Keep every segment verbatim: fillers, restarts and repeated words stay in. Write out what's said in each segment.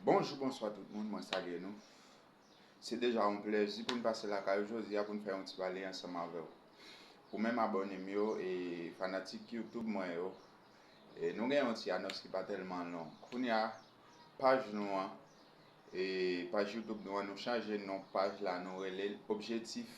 Bonjou, bonswa tout moun, mwen salye nou. Se deja yon plèzi pou n pase lakay ou jodi a pou n fè yon ti pale ansanm avè w. Ou menm abòne m yo e fanatik YouTube mwen yo, e nou gen yon ti anons ki pa tèlman long. Kounye a, paj nou an, e paj YouTube nou an, nou chanje non paj la, nou rele l Objektif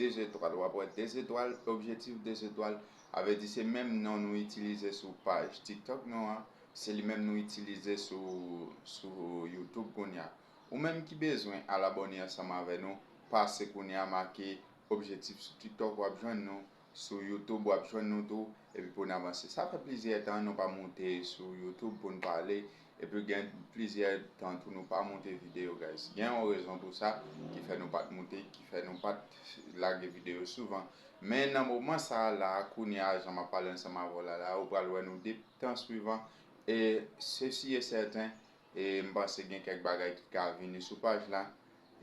de zetwal. W ap wè de zetwal, Objektif de zetwal. A vle di se menm non nou itilize sou paj TikTok nou an, se li menm nou itilize sou, sou YouTube kounye a. Ou menm ki bezwen al abòne ansanm avè nou, pase kounye a make Objektif sou TikTok, w ap jwenn nou, sou YouTube, w ap jwenn nou tou, epi pou n avanse. Sa fè plizyè tan nou pa moute sou YouTube pou n pale, epi gen plizyè tan tou nou pa moute videyo, guys. Gen yon rezon pou sa, ki fè nou pa t moute, ki fè nou pa t lage videyo souvan. Men nan moman sa a la, kounye a, jan m ap pale ansanm avè w la, la, ou pral wè nou de tan swivan. E sesi e sèten, e m panse gen kèk bagay ki ka vini sou paj la,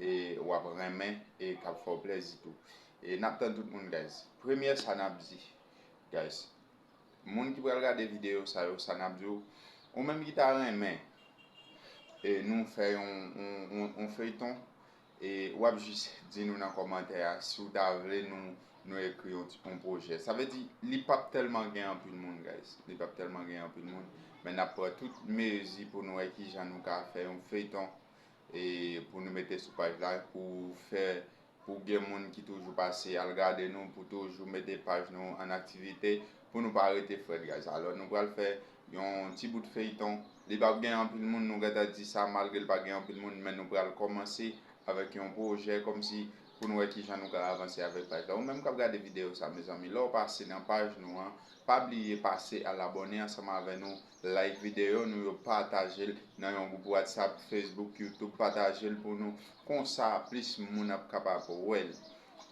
e w ap renmen, e k ap fè w plèzi tou. E n ap tann tout moun, guys. Premye sa n ap di, guys, moun ki pral gade videyo sa yo, sa n ap di w, ou menm ki ta renmen, e nou fè yon, yon, yon, yon feyton, e w ap jis di nou nan kòmantè a si w ta vle nou, nou ekri yon ti, yon pwojè. Sa vle di, li p ap tèlman gen anpil moun, guys. Li p ap tèlman gen anpil moun. Men n ap pran tout mezi pou nou wè kijan nou ka fè yon feyton, e pou nou mete sou paj la, pou fè, pou gen moun ki toujou pase al gade nou, pou toujou mete paj nou an aktivite, pou nou pa rete frèt, guys. Alò, nou pral fè yon ti bout feyton. Li p ap gen anpil moun, nou gentan di sa, malgre l pa gen anpil moun, men nou pral kòmanse avèk yon pwojè kòmsi pou nou wè kijan nou ka avanse avèk paj la. Ou menm k ap gade videyo sa, mezanmi, lè w pase nan paj nou an, pa bliye pase al abòne ansanm avè nou, like videyo nou yo, pataje l nan yon gwoup WhatsApp, Facebook, YouTube, pataje l pou nou. Konsa, plis moun ap kapab wè l.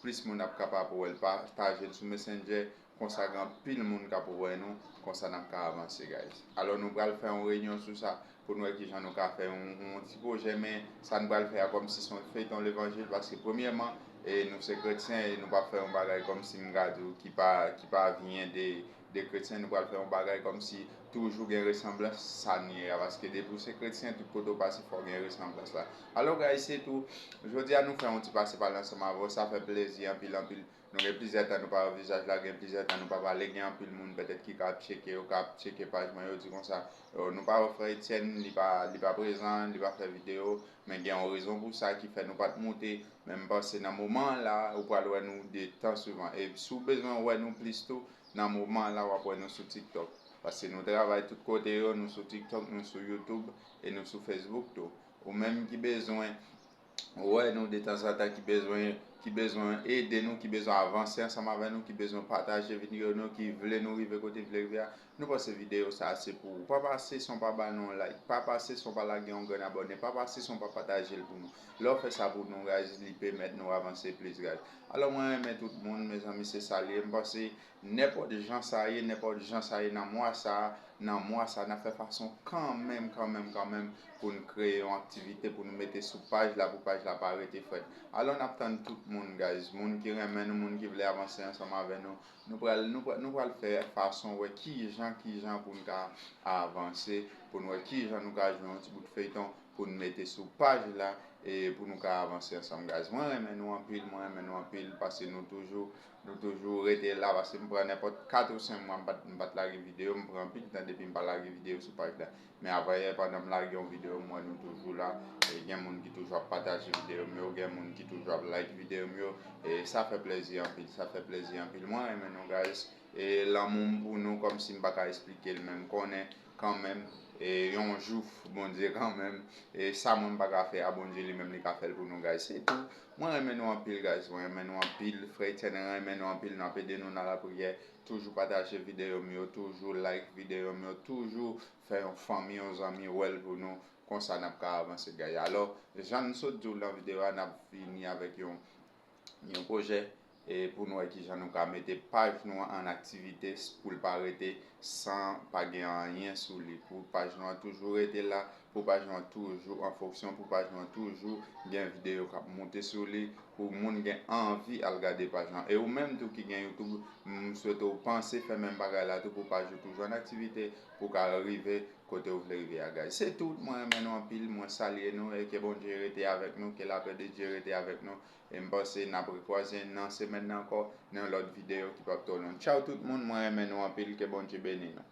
Plis moun ap kapab wè l. Pataje l sou Messenger. Konsa, gen anpil moun k ap wè nou. Konsa, n ap ka avanse, guys. Alò, nou pral fè yon reyinyon sou sa pou n wè kijan nou ka fè yon, yon ti pwojè. Men, sa n pral fè a kòmsi se yon feyton levanjil, paske premyèman, e nou se kretyen, e nou p ap fè yon bagay kòmsi m ka di w ki pa, ki pa vyen de, de kretyen. Nou pral fè yon bagay kòmsi toujou gen resanblans, sa n ye a, paske depi w se kretyen, tout kote w pase, fò w gen resanblans la. Alò, guys, se tou. Jodi a, nou fè yon ti pase pale ansanm avè w, sa fè plezi anpil, anpil. Nou gen plizyè tan nou pa wè vizaj la, gen plizyè tan nou pa pale, gen anpil moun petèt ki ka ap tcheke yo, ka ap tcheke paj mwen, yo di konsa, "Oh, nou pa wè frè Etienne, li pa, li pa prezan, li pa fè videyo." Men gen yon rezon pou sa ki fè nou pa t moute. Men m panse nan moman an la, ou pral wè nou de tan swivan. E si w bezwen wè nou plis tou, nan moman an la, w ap wè nou sou TikTok. Paske nou travay tout kote yo, nou sou TikTok, nou sou YouTube, e nou sou Facebook tou. Ou menm ki bezwen wè nou de tanzantan, ki bezwen, ki bezwen ede nou, ki bezwen avanse ansanm avè nou, ki bezwen pataje videyo nou, ki vle nou rive kote vle rive a, nou panse videyo sa a se pou ou. Pa pase san w pa ba nou yon like, pa pase san w pa lage yon grenn abòne, pa pase san w pa pataje l pou nou. Lè w fè sa pou nou, guys, li pèmèt nou avanse plis, guys. Alò, mwen renmen tout moun, mezanmi, se sa l ye. M panse nenpòt jan sa ye, nenpòt jan sa ye nan mwa sa a, nan mwa sa a, n ap fè fason kanmenm, kanmenm, kanmenm pou n kreye yon aktivite pou nou mete sou paj la, pou paj la pa rete frèt. Alò, n ap tann tout moun, guys. Moun ki renmen nou, moun ki vle avanse ansanm avè nou. Nou pral, nou pral, nou pral fè fason wè kijan, kijan pou n ka avanse, pou n wè kijan nou ka jwe yon ti bout feyton pou n mete sou paj la, e pou nou ka avanse ansanm, guys. Mwen renmen nou anpil, mwen renmen nou anpil, paske nou toujou, nou toujou rete la, paske m pran nenpòt kat ou senk mwa, m pa t, m pa t lage videyo, m pran anpil tan depi m pa lage videyo sou paj la. Men avanyè, pandan m lage yon videyo, m wè nou toujou la. E gen moun ki toujou ap pataje videyo m yo, gen moun ki toujou ap like videyo m yo. E sa fè plezi anpil, sa fè plezi anpil. Mwen renmen nou, guys. E lanmou m pou nou, kòmsi m pa ka esplike l, men m konnen kanmenm, e yon jou, Bondye kanmenm, e sa mwen m pa ka fè a, Bondye li menm li ka fè l pou nou, guys. Se tou. Mwen renmen nou anpil, guys. Mwen renmen nou anpil. Frè Etienne renmen nou anpil. N ap ede nou nan lapriyè. Toujou pataje videyo m yo, toujou like videyo m yo, toujou fè yon fanmi, yon zanmi wè l pou nou. Konsa n ap ka avanse, guys. Alò, jan n sot di w nan videyo a, n ap vini avèk yon, yon pwojè, e pou n wè kijan nou ka mete paj nou an an aktivite s-, pou l pa rete san pa gen anyen sou li. Pou paj nou an toujou rete la, pou paj lan toujou an fonksyon, pou paj lan toujou gen videyo k ap monte sou li, pou moun gen anvi al gade paj lan. E ou menm tou ki gen YouTube, m swete w panse fè menm bagay la tou pou paj ou toujou an aktivite, pou w ka rive kote w vle rive a, guys. Se tout, mwen renmen nou anpil, mwen salye nou, e ke Bondye rete avèk nou, ke lapè de Dye rete avèk nou. E m panse n ap rekwaze nan semèn nan ankò, nan lòt videyo ki p ap twò long. Tchaw tout moun, mwen renmen nou anpil, ke Bondye beni nou.